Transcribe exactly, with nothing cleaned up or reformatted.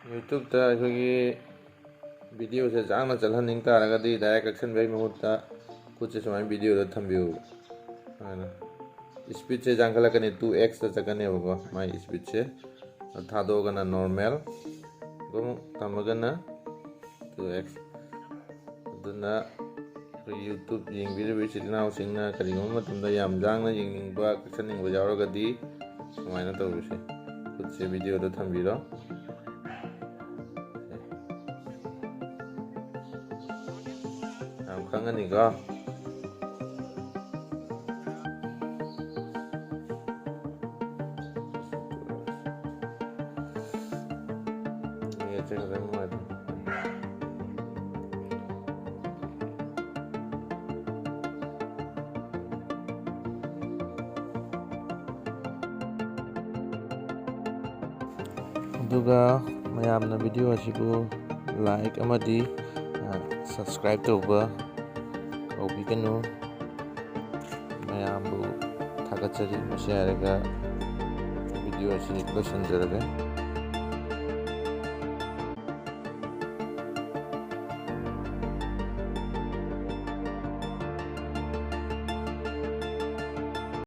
YouTube-ꯇ ꯑꯩꯈꯣꯏꯒꯤ video-ꯁꯦ ꯌꯥꯡꯅ ꯆꯠꯍꯟꯅꯤꯡ ꯇꯥꯔꯒꯗꯤ direct ꯀꯛꯁꯟꯕꯒꯤ ꯃꯍꯨꯠꯇ ꯈꯨꯠꯁꯦ ꯁꯨꯃꯥꯏꯅ video-ꯗ ꯊꯝꯕꯤꯌꯨ꯫ ꯑꯗꯨꯅ speed-ꯁꯦ ꯌꯥꯡꯈꯠꯂꯛꯀꯅꯤ, two X-ꯇ ꯆꯠꯀꯅꯦꯕꯀꯣ ꯃꯥꯒꯤ speed-ꯁꯦ꯫ ꯊꯥꯗꯣꯛꯑꯒꯅ normal, ꯑꯃꯨꯛ ꯊꯝꯃꯒꯅ two X꯫ ꯑꯗꯨꯅ ꯑꯩꯈꯣꯏ YouTube ꯌꯦꯡꯕꯤꯔꯤꯕ ꯏꯆꯤꯜ ꯏꯅꯥꯎꯁꯤꯡꯅ ꯀꯔꯤꯒꯨꯝꯕ ꯃꯇꯝꯗ ꯌꯥꯝ ꯌꯥꯡꯅ ꯌꯦꯡꯅꯤꯡꯕ, ꯀꯛꯁꯟꯅꯤꯡꯕ ꯌꯥꯎꯔꯒꯗꯤ ꯁꯨꯃꯥꯏꯅ ꯇꯧꯔꯁꯦ꯫ ꯈꯨꯠꯁꯦ video-ꯗ ꯊꯝꯕꯤꯔꯣ꯫ ꯌꯥꯝ ꯈꯪꯉꯅꯤꯀꯣ꯫ Net-ꯁꯦ ꯈꯤꯇꯪ ꯅꯨꯡꯉꯥꯏꯇꯦ꯫ ꯑꯗꯨꯒ ꯃꯌꯥꯝꯅ video ꯑꯁꯤꯕꯨ like ꯑꯃꯗꯤ, ꯑ, subscribe ꯇꯧꯕ ꯀꯥꯎꯕꯤꯒꯅꯨ꯫ ꯃꯌꯥꯝꯕꯨ ꯊꯥꯒꯠꯆꯔꯤ꯫ ꯃꯁꯤ ꯍꯥꯏꯔꯒ video ꯑꯁꯤ ꯂꯣꯏꯁꯤꯟꯖꯔꯒꯦ꯫